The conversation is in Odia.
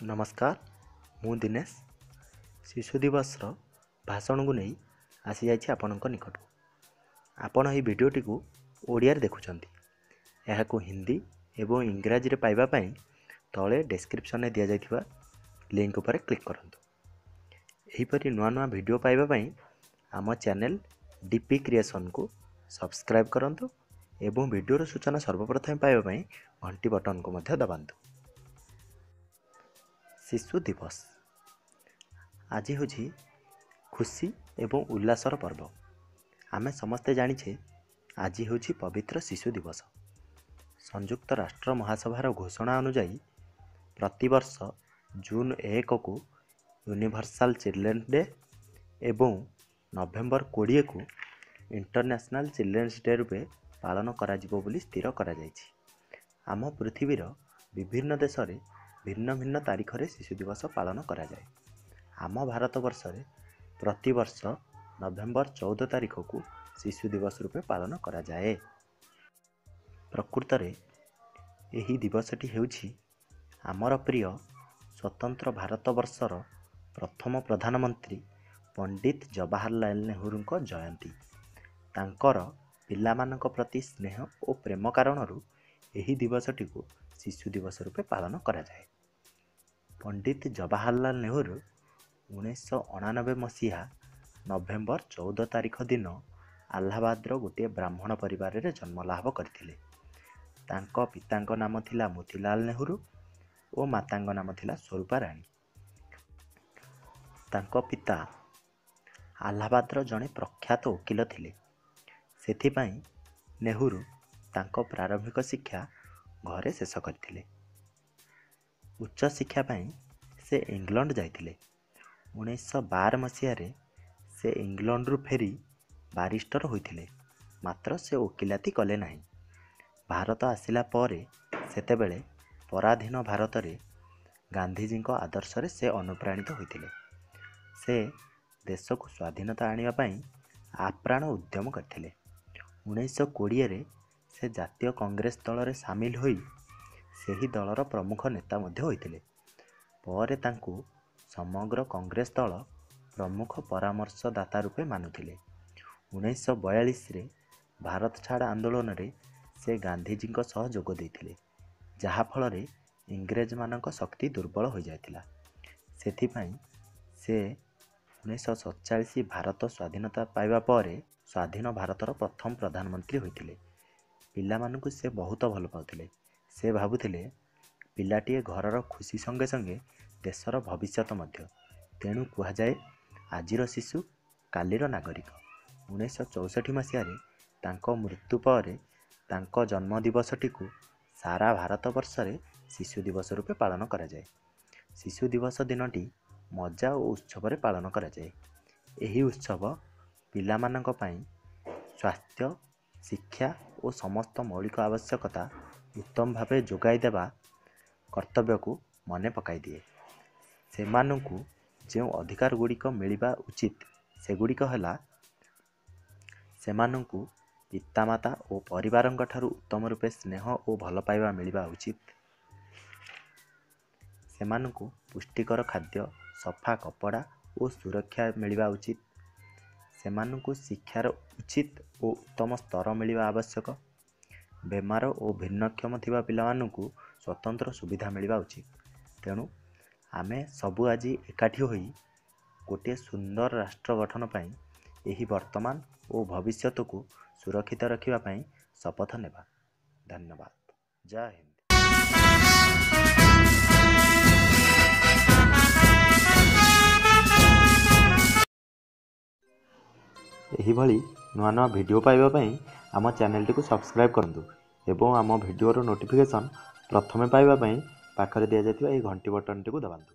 ନମସ୍କାର, ମୁଁ ଦିନେଶ ଶିଶୁ ଦିବସର ଭାଷଣକୁ ନେଇ ଆସିଯାଇଛି ଆପଣଙ୍କ ନିକଟକୁ। ଆପଣ ଏହି ଭିଡ଼ିଓଟିକୁ ଓଡ଼ିଆରେ ଦେଖୁଛନ୍ତି, ଏହାକୁ ହିନ୍ଦୀ ଏବଂ ଇଂରାଜୀରେ ପାଇବା ପାଇଁ ତଳେ ଡେସ୍କ୍ରିପସନ୍ରେ ଦିଆଯାଇଥିବା ଲିଙ୍କ ଉପରେ କ୍ଲିକ୍ କରନ୍ତୁ। ଏହିପରି ନୂଆ ନୂଆ ଭିଡ଼ିଓ ପାଇବା ପାଇଁ ଆମ ଚ୍ୟାନେଲ୍ ଡି ପି କ୍ରିଏସନ୍କୁ ସବସ୍କ୍ରାଇବ୍ କରନ୍ତୁ ଏବଂ ଭିଡ଼ିଓର ସୂଚନା ସର୍ବପ୍ରଥମେ ପାଇବା ପାଇଁ ଘଣ୍ଟି ବଟନ୍କୁ ମଧ୍ୟ ଦବାନ୍ତୁ। ଶିଶୁ ଦିବସ ଆଜି ହେଉଛି ଖୁସି ଏବଂ ଉଲ୍ଲାସର ପର୍ବ। ଆମେ ସମସ୍ତେ ଜାଣିଛେ ଆଜି ହେଉଛି ପବିତ୍ର ଶିଶୁ ଦିବସ। ସଂଯୁକ୍ତ ରାଷ୍ଟ୍ର ମହାସଭାର ଘୋଷଣା ଅନୁଯାୟୀ ପ୍ରତିବର୍ଷ ଜୁନ୍ 1କୁ ୟୁନିଭର୍ସାଲ୍ ଚିଲଡ୍ରେନ୍ ଡେ ଏବଂ ନଭେମ୍ବର 20କୁ ଇଣ୍ଟରନ୍ୟାସନାଲ୍ ଚିଲଡ୍ରେନ୍ସ ଡେ ରୂପେ ପାଳନ କରାଯିବ ବୋଲି ସ୍ଥିର କରାଯାଇଛି। ଆମ ପୃଥିବୀର ବିଭିନ୍ନ ଦେଶରେ ଭିନ୍ନ ଭିନ୍ନ ତାରିଖରେ ଶିଶୁ ଦିବସ ପାଳନ କରାଯାଏ। ଆମ ଭାରତବର୍ଷରେ ପ୍ରତିବର୍ଷ ନଭେମ୍ବର 14 ତାରିଖକୁ ଶିଶୁ ଦିବସ ରୂପେ ପାଳନ କରାଯାଏ। ପ୍ରକୃତରେ ଏହି ଦିବସଟି ହେଉଛି ଆମର ପ୍ରିୟ ସ୍ୱତନ୍ତ୍ର ଭାରତବର୍ଷର ପ୍ରଥମ ପ୍ରଧାନମନ୍ତ୍ରୀ ପଣ୍ଡିତ ଜବାହରଲାଲ ନେହେରୁଙ୍କ ଜୟନ୍ତୀ। ତାଙ୍କର ପିଲାମାନଙ୍କ ପ୍ରତି ସ୍ନେହ ଓ ପ୍ରେମ କାରଣରୁ ଏହି ଦିବସଟିକୁ ଶିଶୁ ଦିବସ ରୂପେ ପାଳନ କରାଯାଏ। ପଣ୍ଡିତ ଜବାହରଲାଲ ନେହେରୁ 1989 ମସିହା ନଭେମ୍ବର 14 ତାରିଖ ଦିନ ଆହ୍ଲାବାଦର ଗୋଟିଏ ବ୍ରାହ୍ମଣ ପରିବାରରେ ଜନ୍ମଲାଭ କରିଥିଲେ। ତାଙ୍କ ପିତାଙ୍କ ନାମ ଥିଲା ମୋତିଲାଲ ନେହେରୁ ଓ ମାତାଙ୍କ ନାମ ଥିଲା ସ୍ୱରୂପା ରାଣୀ। ତାଙ୍କ ପିତା ଆହ୍ଲାବାଦର ଜଣେ ପ୍ରଖ୍ୟାତ ଓକିଲ ଥିଲେ। ସେଥିପାଇଁ ନେହେରୁ ତାଙ୍କ ପ୍ରାରମ୍ଭିକ ଶିକ୍ଷା ଘରେ ଶେଷ କରିଥିଲେ। ଉଚ୍ଚଶିକ୍ଷା ପାଇଁ ସେ ଇଂଲଣ୍ଡ ଯାଇଥିଲେ। 1912 ମସିହାରେ ସେ ଇଂଲଣ୍ଡରୁ ଫେରି ବାରିଷ୍ଟର ହୋଇଥିଲେ, ମାତ୍ର ସେ ଓକିଲାତି କଲେ ନାହିଁ। ଭାରତ ଆସିଲା ପରେ ସେତେବେଳେ ପରାଧୀନ ଭାରତରେ ଗାନ୍ଧିଜୀଙ୍କ ଆଦର୍ଶରେ ସେ ଅନୁପ୍ରାଣିତ ହୋଇଥିଲେ। ସେ ଦେଶକୁ ସ୍ୱାଧୀନତା ଆଣିବା ପାଇଁ ଆପ୍ରାଣ ଉଦ୍ୟମ କରିଥିଲେ। 1920ରେ ସେ ଜାତୀୟ କଂଗ୍ରେସ ଦଳରେ ସାମିଲ ହୋଇ ସେହି ଦଳର ପ୍ରମୁଖ ନେତା ମଧ୍ୟ ହୋଇଥିଲେ। ପରେ ତାଙ୍କୁ ସମଗ୍ର କଂଗ୍ରେସ ଦଳ ପ୍ରମୁଖ ପରାମର୍ଶଦାତା ରୂପେ ମାନୁଥିଲେ। 1942ରେ ଭାରତ ଛାଡ଼ ଆନ୍ଦୋଳନରେ ସେ ଗାନ୍ଧିଜୀଙ୍କ ସହ ଯୋଗ ଦେଇଥିଲେ, ଯାହାଫଳରେ ଇଂରେଜମାନଙ୍କ ଶକ୍ତି ଦୁର୍ବଳ ହୋଇଯାଇଥିଲା। ସେଥିପାଇଁ ସେ 1947 ଭାରତ ସ୍ୱାଧୀନତା ପାଇବା ପରେ ସ୍ୱାଧୀନ ଭାରତର ପ୍ରଥମ ପ୍ରଧାନମନ୍ତ୍ରୀ ହୋଇଥିଲେ। ପିଲାମାନଙ୍କୁ ସେ ବହୁତ ଭଲ ପାଉଥିଲେ। ସେ ଭାବୁଥିଲେ ପିଲାଟିଏ ଘରର ଖୁସି ସଙ୍ଗେ ସଙ୍ଗେ ଦେଶର ଭବିଷ୍ୟତ ମଧ୍ୟ। ତେଣୁ କୁହାଯାଏ ଆଜିର ଶିଶୁ କାଲିର ନାଗରିକ। 1964 ମସିହାରେ ତାଙ୍କ ମୃତ୍ୟୁ ପରେ ତାଙ୍କ ଜନ୍ମ ଦିବସଟିକୁ ସାରା ଭାରତବର୍ଷରେ ଶିଶୁ ଦିବସ ରୂପେ ପାଳନ କରାଯାଏ। ଶିଶୁ ଦିବସ ଦିନଟି ମଜା ଓ ଉତ୍ସବରେ ପାଳନ କରାଯାଏ। ଏହି ଉତ୍ସବ ପିଲାମାନଙ୍କ ପାଇଁ ସ୍ୱାସ୍ଥ୍ୟ, ଶିକ୍ଷା ଓ ସମସ୍ତ ମୌଳିକ ଆବଶ୍ୟକତା ଉତ୍ତମ ଭାବେ ଯୋଗାଇ ଦେବା କର୍ତ୍ତବ୍ୟକୁ ମନେ ପକାଇଦିଏ। ସେମାନଙ୍କୁ ଯେଉଁ ଅଧିକାର ଗୁଡ଼ିକ ମିଳିବା ଉଚିତ ସେଗୁଡ଼ିକ ହେଲା, ସେମାନଙ୍କୁ ପିତାମାତା ଓ ପରିବାରଙ୍କ ଠାରୁ ଉତ୍ତମ ରୂପେ ସ୍ନେହ ଓ ଭଲ ପାଇବା ମିଳିବା ଉଚିତ। ସେମାନଙ୍କୁ ପୁଷ୍ଟିକର ଖାଦ୍ୟ, ସଫା କପଡ଼ା ଓ ସୁରକ୍ଷା ମିଳିବା ଉଚିତ। ସେମାନଙ୍କୁ ଶିକ୍ଷାର ଉଚିତ ଓ ଉତ୍ତମ ସ୍ତର ମିଳିବା ଆବଶ୍ୟକ। ବେମାର ଓ ଭିନ୍ନକ୍ଷମ ଥିବା ପିଲାମାନଙ୍କୁ ସ୍ୱତନ୍ତ୍ର ସୁବିଧା ମିଳିବା ଉଚିତ। ତେଣୁ ଆମେ ସବୁ ଆଜି ଏକାଠି ହୋଇ ଗୋଟିଏ ସୁନ୍ଦର ରାଷ୍ଟ୍ର ଗଠନ ପାଇଁ ଏହି ବର୍ତ୍ତମାନ ଓ ଭବିଷ୍ୟତକୁ ସୁରକ୍ଷିତ ରଖିବା ପାଇଁ ଶପଥ ନେବା। ଧନ୍ୟବାଦ। ଜୟ ହିନ୍ଦ। ଏହିଭଳି ନୂଆ ନୂଆ ଭିଡ଼ିଓ ପାଇବା ପାଇଁ ଆମ ଚ୍ୟାନେଲଟିକୁ ସବସ୍କ୍ରାଇବ୍ କରନ୍ତୁ ଏବଂ ଆମ ଭିଡ଼ିଓର ନୋଟିଫିକେସନ୍ ପ୍ରଥମେ ପାଇବା ପାଇଁ ପାଖରେ ଦିଆଯାଇଥିବା ଏହି ଘଣ୍ଟି ବଟନ୍ଟିକୁ ଦବାନ୍ତୁ।